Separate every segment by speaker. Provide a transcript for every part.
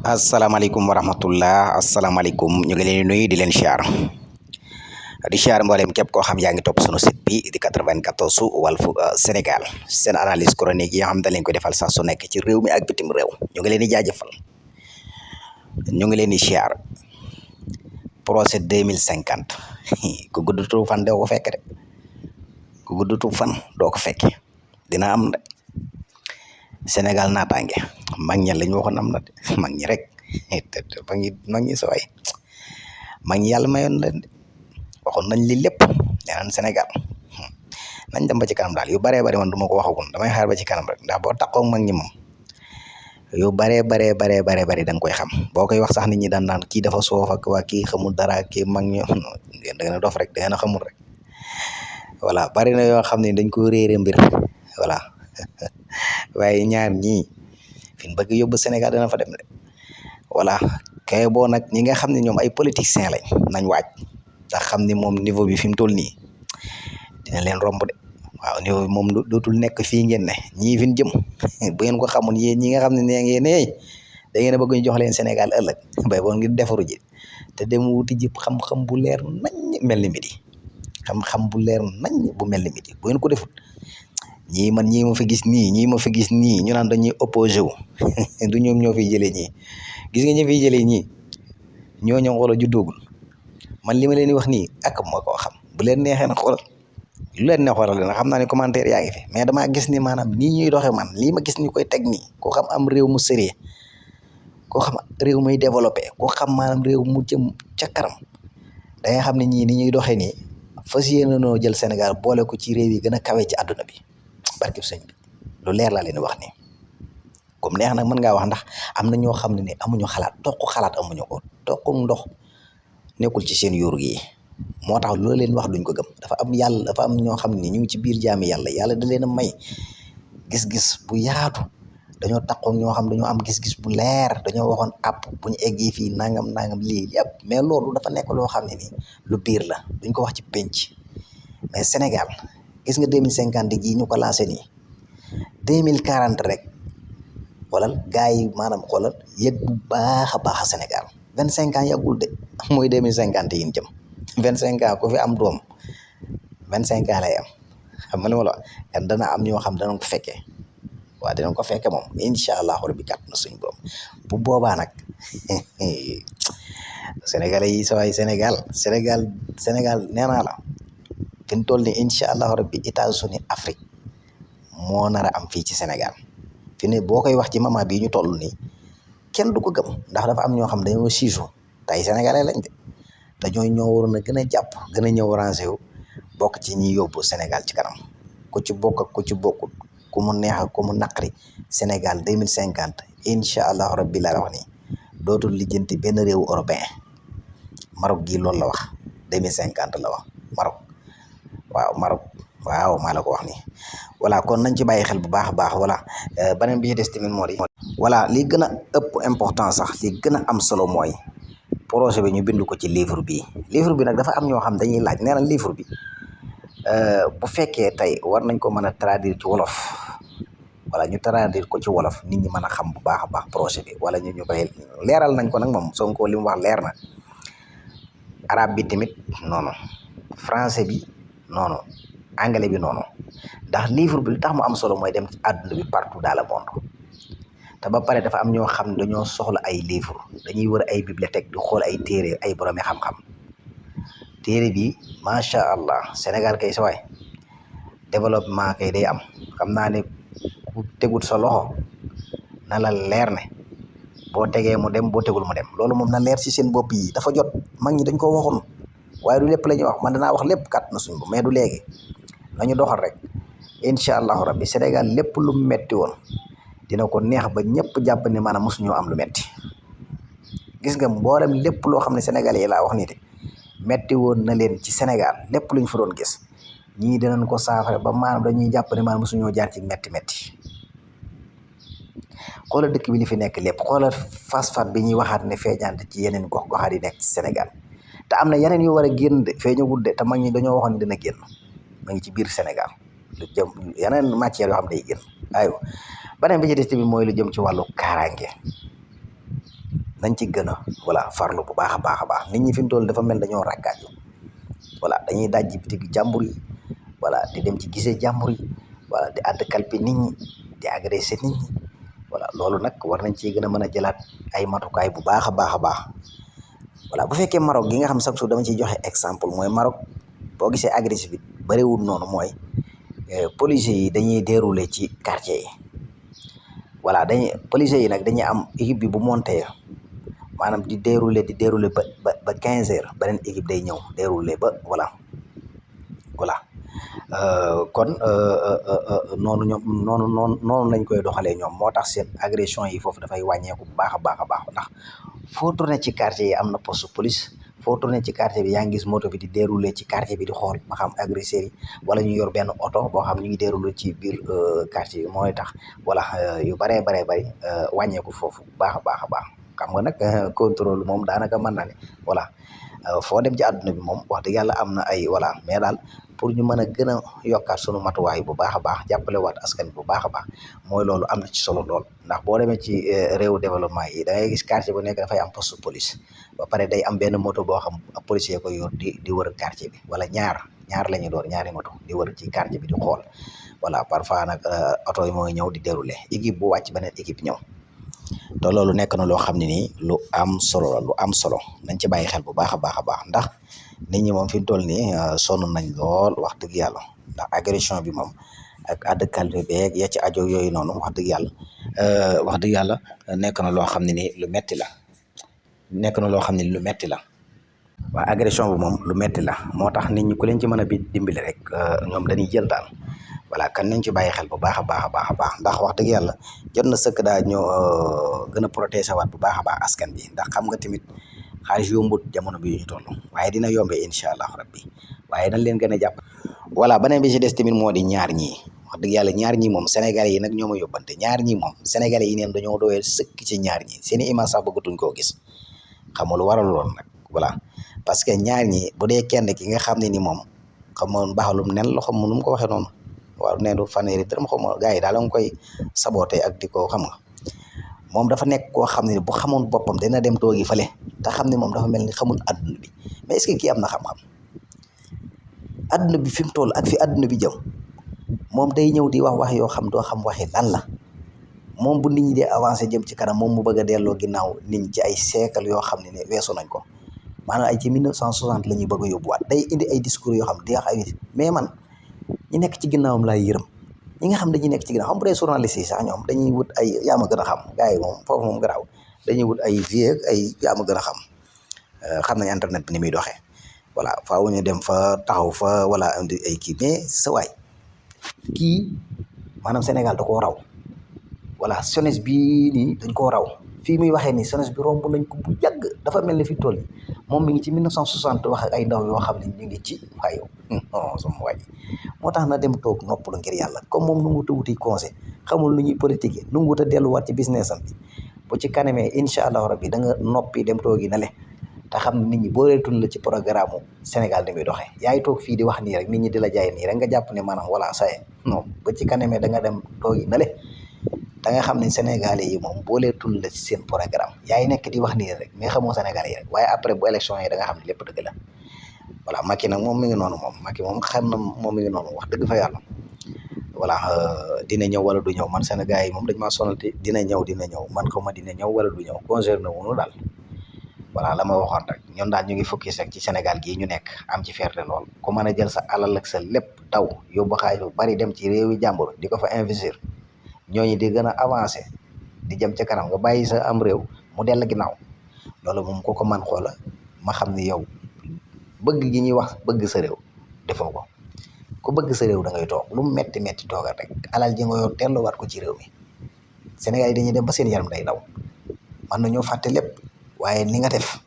Speaker 1: asalaamaaleykum wa rahmatullah asalaamaaleykum ñu ngi leen di nuyu di leen siyaar di siyaar mboolem képp koo xam yaa ngi topp sunu site bi di 94 su Walfu Sénégal seen analyse chronique yi nga xam dañ leen koy defal saa su nekk ci réew mi ak bitim réew ñu ngi leen di jaajëfal ñu ngi leen di siyaar projet 2050 ku guddatu fan doo ko fekk de ku guddatu fan doo ko fekke dina am de Sénégal naataange mag ña lañ waxoon am na de mag ñi rek mag ñi saway mag ñi yàlla mayoon leen de waxoon nañ li lépp nee nañ Sénégal nañ dem ba ci kanam daal yu baree bari man du ma ko waxagum damay xaar ba ci kanam rek ndax boo taxaw mag ñi moom yu baree bari da nga koy xam boo koy wax sax nit ñi daan naan kii dafa soof ak waa kii xamul dara kii mag ñi da ngeen a dof rek da ngeen a xamul rek voilà bari na yoo xam ne dañ ko réere mbir voilà waaye ñaar ñii fi ñu bëgg yóbbu Sénégal dana fa dem de voilà kay boo nag ñi nga xam ne ñoom ay politiciens lañ nañ waaj ndax xam ni moom niveau bi fi mu toll nii dina leen romb de waaw niveau bi moom dootul nekk fii ngeen ne ñii fi ñu jëm bu ngeen ko xamoon yéen ñi nga xam ne nee ngeen da ngeen a bëgg ñu jox leen Sénégal ëllëg bay boo ngir defaru ji te dem wuti ji xam-xam bu leer nañ mel ni midi xam-xam bu leer nañ bu mel ni midi bu ngeen ko defut ñii ma fi gis nii ñu naan dañuy opposé wu du ñoom ñoo fiy jëlee ñii gis nga ñi fiy jëlee ñii ñoo ñoo xoolal juddoogul man li ma leen di wax nii ak moo ko xam bu leen neexee na xoolal lu leen ne xoolal leen xam naa ne commentaire yaa ngi fi mais damaa gis ni maanaam nii ñuy doxee man lii ma gis ñu koy teg nii koo xam am réew mu sérieux koo xam réew muy développé koo xam maanaam réew mu jëm ca kanam da nga xam ne ñii ni ñuy doxee nii fas yéene noo jël Sénégal boole ko ci réew yi gën a kawe ci àdduna bi barkib sëñ bi lu leer laa leen wax nii comme neex nag mën ngaa wax ndax am na ñoo xam ne amuñu xalaat xalaat amuñu ko toq ndox nekkul ci seen yóor yi moo tax loolu leen wax duñ ko gëm dafa am yàlla dafa am ñoo xam ne ñu ngi ci biir jaami yàlla da leen a may gis-gis bu yaatu dañoo taqoog ñoo xam dañoo am gis-gis bu leer dañoo waxoon app bu ñu eggee fii nangam lii yëpp mais loolu dafa nekk loo xam ne nii lu biir la duñ ko wax ci penc mais Sénégal gis nga 2050 gii ñu ko lancé nii 2040 rek xoolal gars yi maanaam xoolal yëg bu baax a baax a Sénégal 25 ans yàggul de mooy 2050 yi ñu jëm 25 ans ku fi am doom 25 ans lay am xam nga li ma la wax dana am ñoo xam danañ ko fekkee waaw dinañ ko fekkee moom incha allah rabbi kat na suñ boom bu boobaa nag sénégalais yi sa waay Sénégal nee naa la fi ñu toll nii incha allah rabbi États-Unis Afrique moo nar a am fii ci Sénégal fi ne boo koy wax ci moment bii ñu toll nii kenn du ko gëm ndax dafa am ñoo xam dañoo siisu tey sénégalais lañ de dañoo ñoo waroon a gën a jàpp gën a ñëw rangé wu bokk ci ñi yóbbu Sénégal ci kanam ku ci bokk ak ku ci bokkut ku mu neex ak ku mu naqari Sénégal 2050 incha allah rabbi laa wax nii dootul lijjanti benn réewu européen Maroc gii loolu la wax 2050 la wax Maroc waaw maa la ko wax nii voilà kon nañ ci bàyyi xel bu baax a baax voilà beneen bi ci des tamit moo di voilà li gën a ëpp important sax li gën a am solo mooy projet bi ñu bind ko ci livre bi nag dafa am ñoo xam dañuy laaj nee na livre bi bu fekkee tey war nañ ko mën a traduire ci wolof wala ñu traduire ko ci wolof nit ñi mën a xam bu baax a baax projet bi wala ñu koy leeral nañ ko nag moom Sonko li mu wax leer na arabe bi tamit noonu français bi noonu anglais bi noonu ndax livre bi li tax mu am solo mooy dem ci àdduna bi partout dans le monde te ba pare dafa am ñoo xam ne dañoo soxla ay livre dañuy wër ay bibliothèque di xool ay téere ay boroomi xam-xam téere bi macha allah Sénégal kay sawaay développement kay day am xam naa ne ku tegut sa loxo na la leer ne boo tegee mu dem boo tegul mu dem loolu moom na leer ci seen bopp yi dafa jot mag ñi dañ ko waxoon waaye du lépp la ñuy wax man danaa wax lépp kat na suñ bo mais du léegi nañu doxal rek incha allahu rabbi Sénégal lépp lu metti woon dina ko neex ba ñëpp jàpp ne maanaam mosuñoo am lu metti gis nga mboolem lépp loo xam ne sénégalais yi laa wax nii de metti woon na leen ci Sénégal lépp luñ fa doon gis ñii dinañ ko saafara ba maanaam dañuy jàpp ne maanaam mosuñoo jaar ci metti xoolal dëkk bi li fi nekk lépp xoolal phosphate bi ñuy waxaat ne feeñaante ci yeneen gox-goxaat yi nekk ci Sénégal te am na yeneen yu war a génn de feeñagul de te mag ñi dañoo waxoon ne dina génn ma ngi ci biir Sénégal lu jëm yeneen matières yoo xam day génn aywa beneen bi ci des tamit mooy lu jëm ci wàllu kaaraange nañ ci gën a voilà farlu bu baax a baax a baax nit ñi fi mu toll dafa mel dañoo ràggaaju voilà dañuy dajji bitigi jàmbur yi voilà di dem ci gisee jàmbur yi voilà di àdd kalpi nit ñi di agressé nit ñi voilà loolu nag war nañ ci gën a mën a jëlaat ay matukaay bu baax a baax a baax voilà bu fekkee Maroc gi nga xam chaque jour dama ciy joxe exemple mooy Maroc boo gisee agressif bi bëriwul noonu mooy policiers yi dañuy dérouler ci quartier yi voilà policiers yi nag dañuy am équipe bi bu monté maanaam di dérouler ba 15 heures beneen équipe day ñëw dérouler ba voilà kon noonu noonu lañ koy doxalee ñoom moo tax seen agression yi foofu dafay wàññeeku bu baax a baax a baax ndax foo tourné ci quartier yi am na poste police foo tourné ci quartier bi yaa ngi gis moto bi di déroulé ci quartier bi di xool ba xam agresseurs yi wala ñu yor benn oto boo xam ñu ngi déroulé ci biir quartier bi mooy tax voilà yu baree bëri wàññeeku foofu bu baax a baax a baax xam nga nag contrôle moom daanaka mën na ne voilà foo dem ci àdduna bi moom wax dëgg yàlla am na ay voilà mais daal pour ñu mën a gën a yokkaat sunu matuwaay bu baax a baax jàppale waat askan bi bu baax a baax mooy loolu am na ci solo lool ndax boo demee ci réewu développement yi da ngay gis quartier bu nekk dafay am poste police ba pare day am benn moto boo xam policier ko yor di wër quartier bi wala ñaar la ñu doon ñaari moto di wër ci quartier bi di xool voilà parfois nag oto yi mooy ñëw di dérouler équipe bu wàcc beneen équipe ñëw te loolu nekk na loo xam ne nii lu am solo la lu am solo nañ ci bàyyi xel bu baax a baax a baax ndax nit ñi moom fi mu toll nii sonn nañ lool wax dëgg yàlla ndax agression bi moom ak àdd kalpe beeg ya ci ajo yooyu noonu wax dëgg yàlla nekk na loo xam ne ni lu metti la waaw agression bi moom lu metti la moo tax nit ñi ku leen ci mën a dimbali rek ñoom dañuy jël daal voilà kan nañ ci bàyyi xel bu baax a baax a baax a baax ndax wax dëgg yàlla jot na sëkk daa ñoo gën a protéger waat bu baax a baax askan bi ndax xam nga tamit xaalis yombut jamono bi ñu toll waaye dina yombee incha allah rabbi waaye nañ leen gën a jàpp voilà beneen bi ci des tamit moo di ñaar ñii wax dëgg yàlla ñaar ñi moom sénégalais yi nag ñoo ma yóbbante ñaar ñi moom sénégalais yi neen dañoo doyee sëkk ci ñaar ñi seeni image sax bëggatuñ koo gis xam nga lu waral lool nag voilà parce que ñaar ñi bu dee kenn ki nga xam ne ni moom xam nga mbaxalum nen la xam nu mu ko waxee noonu waaw nee du fanweeri dërëm xaw ma gars yi daal la nga koy saboté ak di ko xam nga moom dafa nekk koo xam ne bu xamoon boppam dina dem toogi fële te xam ne moom dafa mel ni xamul adduna bi mais est-ce que kii am na xam-xam adduna bi fi mu toll ak fi adduna bi jëm moom day ñëw di wax yoo xam doo xam waxi lan la moom bu nit ñi dee avancé jëm ci kanam moom mu bëgg a delloo ginnaaw nit ñi ci ay siècle yoo xam ne weesu nañ ko maanaam ay ci 1960 la ñuy bëgg a yóbbuwaat day indi ay discours yoo xam di wax ay mais man ñi nekk ci ginnaawam laay yërëm ñi nga xam dañuy nekk ci ginnaaw xam bu dee journaliste yi sax ñoom dañuy wut ay yaa ma gën a xam gars yi moom foofu moom garaaw dañuy wut ay vie ak ay yaa ma gën a xam nañ internet bi ni muy doxee voilà faaw ñu dem fa taxaw fa wala indi ay kii mais sa waay kii maanaam Sénégal da koo raw voilà jeunesse bi nii dañ koo raw fii muy waxee ni jeunesse bi romb nañ ko bu yàgg dafa mel ni fi toll moom mi ngi ci 1960 wax ak ay ndaw yoo xam ne ñu ngi ci waaye non sama waay moo tax na dem toog noppalu ngir yàlla comme moom nu mu wuti conseil xamul nu ñuy politique nu mu wut a delluwaat ci business am bi bu ci kanamee incha allah rabbi da nga noppi dem toogi na le te xam ne nit ñi booleetul la ci programme Sénégal ni muy doxee yaay toog fii di wax nii rek nit ñi di la jaay nii rek nga jàpp ne maanaam voilà saye non ba ci kanamee da nga dem toogi na le da nga xam ne sénégalais yi moom booleetul la ci seen programme yaay nekk di wax nii rek mais xamoo sénégalais yi rek waaye après bu élection yi da nga xam ne lépp dëgg la voilà Macky nag moom mi ngi noonu moom Macky moom xam na moom mi ngi noonu wax dëgg fa yàlla voilà dina ñëw wala du ñëw man Sénégal yi moom dañ maa sonal dina ñëw man xaw ma dina ñëw wala du ñëw concerné wuñu daal voilà la ma waxoon rek ñun daal ñu ngi focus rek ci Sénégal gii ñu nekk am ci fierté lool ku mën a jël sa alal ak sa lépp daw yóbbu xaalis bu bari dem ci réewi jàmbur di ko fa investir ñooñu di gën a avancé di jëm ca kanam nga bàyyi sa am réew mu dell ginnaaw loolu moom ku ko man xoola ma xam ni yow bëgg gi ñuy wax bëgg sa réew defoo ko ku bëgg sa réew da ngay toog lu mu metti toogal rek alal ji nga yor delloowaat ko ci réew mi Sénégal yi dañuy dem ba seen yaram day daw man na ñoo fàtte lépp waaye li nga def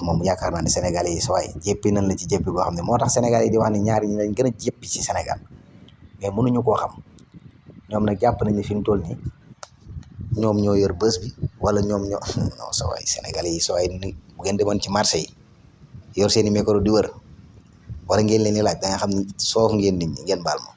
Speaker 1: moom yaakaar naa ne Sénégalais yi sooy jéppi nañ la ci jéppi goo xam ne moo tax Sénégal yi di wax ne ñaari ñi lañ gën a jéppi ci Sénégal mais mënuñu koo xam ñoom nag jàpp nañ ne fi mu toll nii ñoom ñoo yor bës bi wala ñoom ñoo non sa waay Sénégalais yi sooy ni bu ngeen demoon ci marché yi yor seen i micro di wër wala ngeen leen di laaj da nga xam ne soof ngeen nit ñi ngeen baal ma